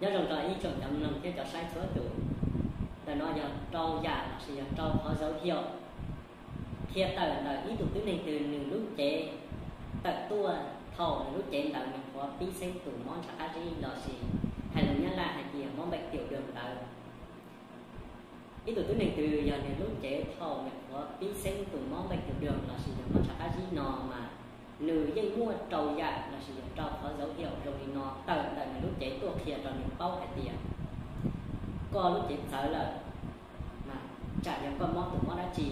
Nyob zoo rau ib tsoom cov mloog thiab cov saib txhua tus. Ntawm no yog rau yam lossis yog rau qhov dấu hiệu qhia tawm ntawm ib tug tib neeg twg nws lub cev tawm tuaj thaum nws lub cev ntawd nws qhuav pib xeeb tus mob ntshav qab zib lossis hais lus Nyab Laj hais tias mob bệnh tiểu đường ntawd. Ib tug tib neeg twg yog nws lub cev thaum nws qhuav pib xeeb tus mob bệnh tiểu đường lossis yog mob ntshav qab zib no mas nws yeej muaj rau yam lossis yog rau qhov dấu hiệu zoo li no tawm ntawm nws lub cev tuaj qhia rau nws paub hais tias koj lub cev txawv lawm, mas tsam yog koj mob tus mob dab tsi.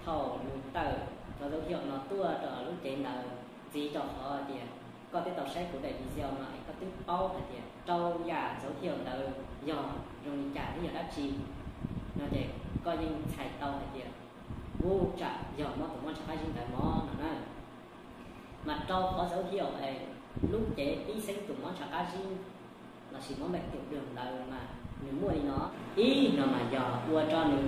Thaum nws tawm qhov dấu hiệu no tuaj rau lub cev ntawd ntxiv rau qhov tias koj twb tau saib kuv daim video no es koj twb paub hais tias rau yam dấu hiệu ntawd yog zoo li cas thiab yog dab tsi no ces koj yeej txhais tau hais tias ub tsam yog mob tus mob ntshav qab zib ntawd mob no na. Mas rau qhov dấu hiệu es lub cev pib xeeb tus mob ntshav qab zib lossis mob bệnh tiểu đường ntawd mas nws muaj li no. Ib no mas yog ua rau nws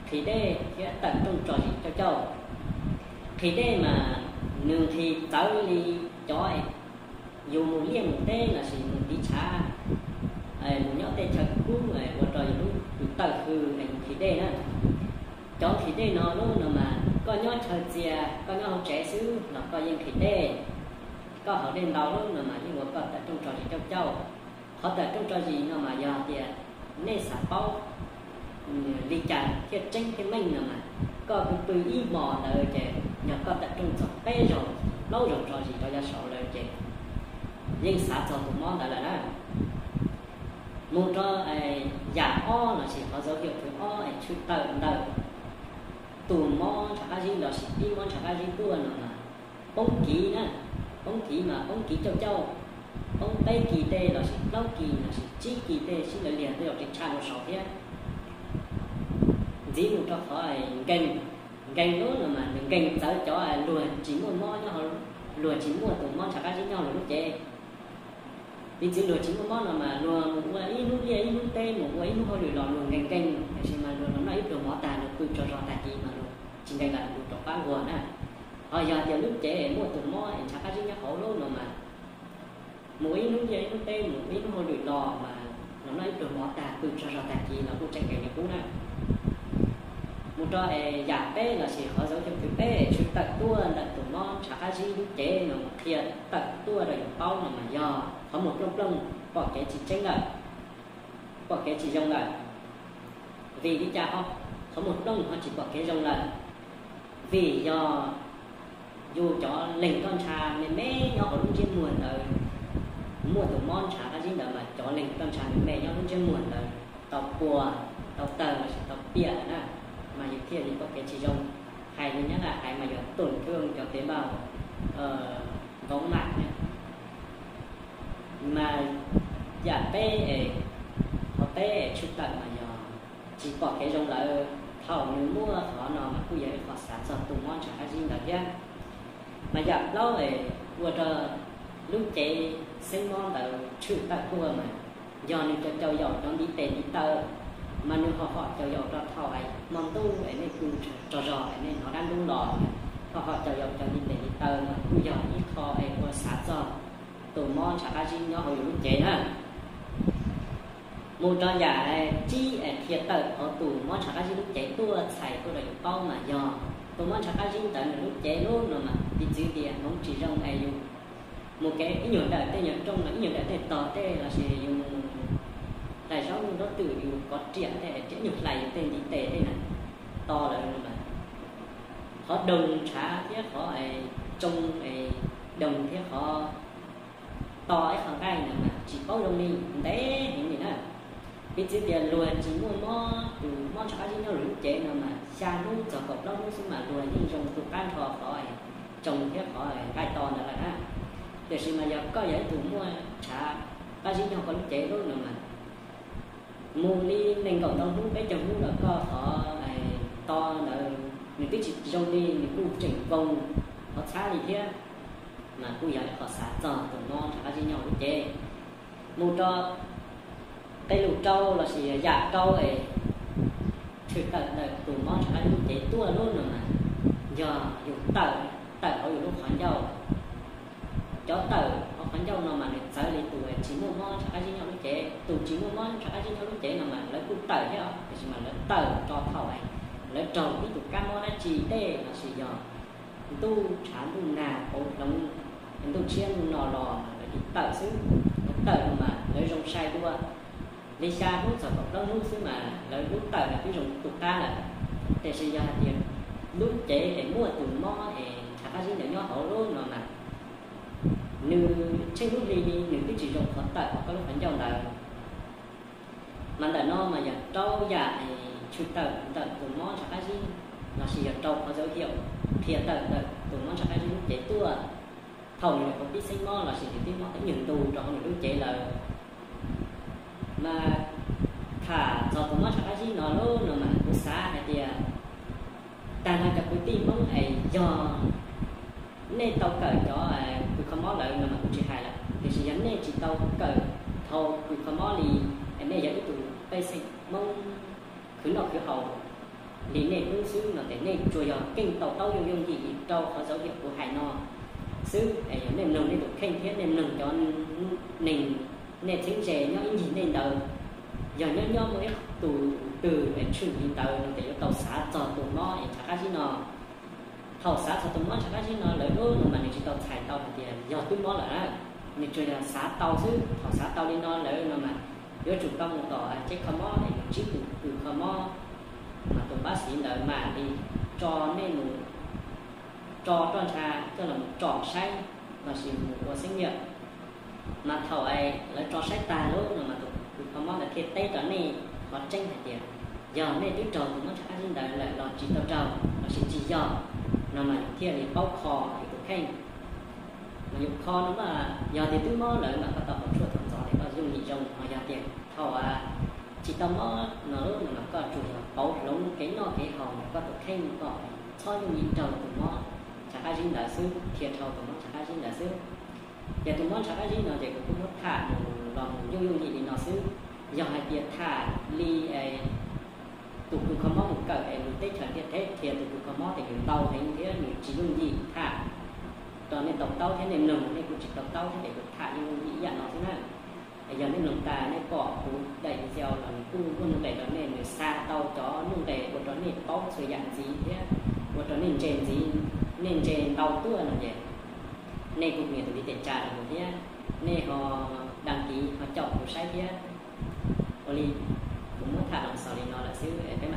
nqhis dej thiab tawm rooj tso zis cauj cauj. Nqhis dej mas nws nqhis txawv li cov yus mus liaj mus teb lossis mus tiv tshav, mus nyob tej chaw kub ua rau yus lub tawm hws es nqhis dej na. Cov nqhis dej no lub no mas koj nyob chaw txias koj nyob hauv tsev xwb los koj yeej nqhis dej. Koj haus dej ntau lub no mas yeej ua koj tawm rooj tso zis cauj cauj. Qhov tawm rooj tso zis no mas yog tias nej xav paub li cas thiaj tseeb thiaj meej no mas koj pw pw ib hmos ntawd ces yog koj tawm rooj txog peb zaug plaub zaug tso zis rau yav saud lawm ces yeej xav txog tus mob ntawd lawm na. Mus rau yam ob lossis qhov dấu hiệu thứ ob es tshwm tawm ntawm tus mob ntshav qab zib lossis pib mob ntshav qab zib tuaj no mas poob kiv na. Poob kiv mas poob kiv cauj cauj, poob peb kis tej lossis plaub kis lossis tsib kis tej sib law liag tej zaum tseem tshaj rau saud thiab. Ntxiv mus rau qhov nkees. Nkees lub no mas nws nkees txawv cov luag tsis muaj mob nyob, luag tsis muaj tus mob ntshav qab zib nyob luag lub cev. Piv txwv luag tsis muaj mob no mas luag mus ua ib hnub liaj ib hnub teb, mus ua ib hnub hauj lwm los luag nkees nkees, tiam sis mas luag los noj ib pluag mov tag luag pw tsaug zog tag kis mas luag tsis nkees lawm, luag rov qab vuag na. Ho yog tias lub cev muaj tus mob es ntshav qab zib nyob hauv lub no mas mus ib hnub liaj ib hnub teb, mus ib hnub hauj lwm los mas los noj ib pluag mov tag pw tsaug zog tag kis los kuj tseem nkees li qub na. Mus rau es yam peb lossis qhov dấu hiệu thứ peb tshwm tawm tuaj ntawm tus mob ntshav qab zib lub cev no qhia tawm tuaj rau yus paub no mas yog qhov muag plooj plooj, pom kev tsis tseeb lawm, pom kev tsis zoo lawm. Vim li cas ho qhov muag plooj ho tsis pom kev zoo lawm? Vim yog yus cov leeg roj ntsha me me nyob hauv lub ntsiab muag ntawd, muaj tus mob ntshav qab zib ntawd mas cov leeg roj ntsha me me nyob lub ntsiab muag ntawd tau puas, tau tawg lossis tau piam lawm na, mas yus thiaj li pom kev tsis zoo. Hais li Nyab Laj hais mas yog tổn thương cov tế bào vón mạc na. Mas yam peb es, qhov peb es tshwm tawm mas yog tsis pom kev zoo lawm. Thaum nws muaj qhov no mas kuj yog ib qho xav txog tus mob ntshav qab zib ntawd thiab. Mas yam plaub es ua rau lub cev xeeb mob ntawd tshwm tawm tuaj mas yog nws cov caum yaum cov ntiv tes ntiv taw, mas nws ho hom caum yaum rau thaum hmo ntuj es nej pw tsaug zog es nej hnov dab ntub los, ho hom caum yaum cov ntiv tes ntiv taw mas kuj yog ib qho es ua xav txog tus mob ntshav qab zib nyob hauv yus lub cev na. Mus rau yam tsib es qhia tawm hauv tus mob ntshav qab zib lub cev tuaj txhais tuaj rau yus paub mas yog tus mob ntshav qab zib ntawd nws lub cev lub no mas piv txwv tias hmoov tsis zoo es yus mus kev ib nyuag dawm tej nyuag rooj los ib nyuag dawm tej tog tej lossis yus mus hlais zaub nrab twm yus kov riam tej, riam nyuag hlais yus tej ntiv tes tej na, to lawm no mas qhov doog ntshav thiab qhov tsoo, doog thiab qhov to ib qho nqaij ntawd mas tsis paub zoo li, ntev heev li na. Piv txwv tias luag tsis muaj mob, tus mob ntshav qab zib nyob luag lub cev no mas xya hnub txog kaum plaub hnub xwb mas luag yeej zoo tu qab nrho qhov tsoo thiab qhov nqaij to ntawd lawm na. Tiam sis mas yog koj yog ib tug muaj ntshav qab zib nyob koj lub cev lub no mas mus li nees nkaum ntau hnub peb caug hnub los koj qhov to ntawd nws twb tsis zoo li, nws kuj tseem voo qhov txhab li thiab, mas kuj yog ib qho xav txog tus mob ntshav qab zib nyob lub cev. Mus rau tej lus rau lossis yam rau es tshwm tawm ntawm tus mob ntshav qab zib lub cev tuaj lub no mas yog yus tawm, tawm hauv yus lub qhov ncauj. Cov tawm hauv qhov ncauj no mas nws txawv li tus tsis muaj mob ntshav qab zib nyob lub Tus tsis muaj mob ntshav qab zib nyob lub cev no mas lawv kuj tawm thiab os, tiam sis mas lawv tawm rau thaum lawv raug ib tug kab mob dab tsi tej los sis yog ntuj tshav ntuj nag pauv hloov, ntuj tshiab ntuj no los mas lawv tawm xwb. Lawv tawm no mas lawv zoo sai dua li xya hnub txog kaum plaub hnub xwb mas lawv lub tawm twb zoo tu qab lawm. Tiam sis yog hais tias lub cev es muaj tus mob es ntshav qab zib ntawd nyob hauv lub no mas nws tsheej lub hli li nws twb tsis zoo qhov tawm hauv koj lub qhov ncauj ntawd. Mas ntawm no mas yog rau yam es tshwm tawm ntawm tus mob ntshav qab zib los sis yog rau qhov dấu hiệu qhia tawm ntawm tus mob ntshav qab zib lub cev tuaj. Thaum nws nyuam qhuav pib xeeb mob los sis nws twb mob ib nyuag ntu rau hauv nws lub cev lawm. Mas tham txog tus mob ntshav qab zib no lub no mas kuv xav hais tias tag nrho cov kwv tij Hmoob es yog nej tau kawm cov kws kho mob lawm no mas kuv tsis hais lawm, tiam sis yog nej tsis tau kawm dhau kws kho mob li, es nej yog ib tug pej xeem Hmoob khwv noj khwv haus li nej hnub xwb no ces nej tsuas yog keej tau taub yooj yooj yim li rau qhov dấu hiệu kuv hais no xwb. Es yog nej mloog nej tus kheej thiab nej mloog cov neeg nej txheeb ze nyob ib ncig nej ntawd, yog nyob nyob muaj ib tug twg es tshwm li ntawd no ces yuav tau xav txog tus mob es ntshav qab zib no. Thaum xav txog tus mob ntshav qab zib no lawm lub no mas nws tsis tau txhais tau hais tias yog twb mob lawm na, nws tsuas yog xav tau xwb. Thaum xav tau li no lawm no mas yuav tsum tau mus tom tsev kho mob es mus ntsib tus kws kho mob, mas tus npab xiv ntawd mam li tso nej mus, tso roj ntsha coj los tsom saib los sis mus ua xeeb yam. Mas thaum lawv tso saib tag lub no mas tus kws kho mob ntawd thiaj teb rau nej qhov tseeb hais tias yog nej twb raug tus mob ntshav qab zib ntawd lawm los tsis tau raug los sis tsis yog no mas yus thiaj li paub kho yus tus kheej. Mas yus kho no mas yog tias twb mob lawm mas koj tau haus tshuaj thaum ntxov ces koj yooj yim zoo, ho yog tias thaum tsis tau mob no lub no mas koj tsuas yog pauv hloov kev noj kev haus, koj tus kheej kom txhob yooj yim raug tus mob ntshav qab zib ntawd xwb, dhia dhau tus mob ntshav qab zib ntawd xwb. Ces tus mob ntshav qab zib no ces kuv kuj muab tham mus los mus yooj yooj yim li no xwb. Yog hais tias tham li tus kws kho mob mus kawm es lub teb chaws ntiaj teb qhia tus kws kho mob ces nws ntau heev thiab nws tsis yooj yim tham rau nej tau taub thiab nej mloog nej kuj tsis tau taub thiab ces kuv tham yooj yooj yim ib yam no xwb na. Yog nej mloog tas nej pom kuv daim video los nws kuj muaj nuj nqes rau nej, nws xa tau cov nuj nqes ua rau nej paub txhua yam ntxiv thiab ua rau nej ntse ntxiv, nej ntse ntau tuaj no ces nej kuj nias tus ntiv tes tsa rau kuv thiab nej ho đăng ký ho caum kuv saib thiab. Ua li, kuv muab tham los xaus li no lawm xwb, peb mam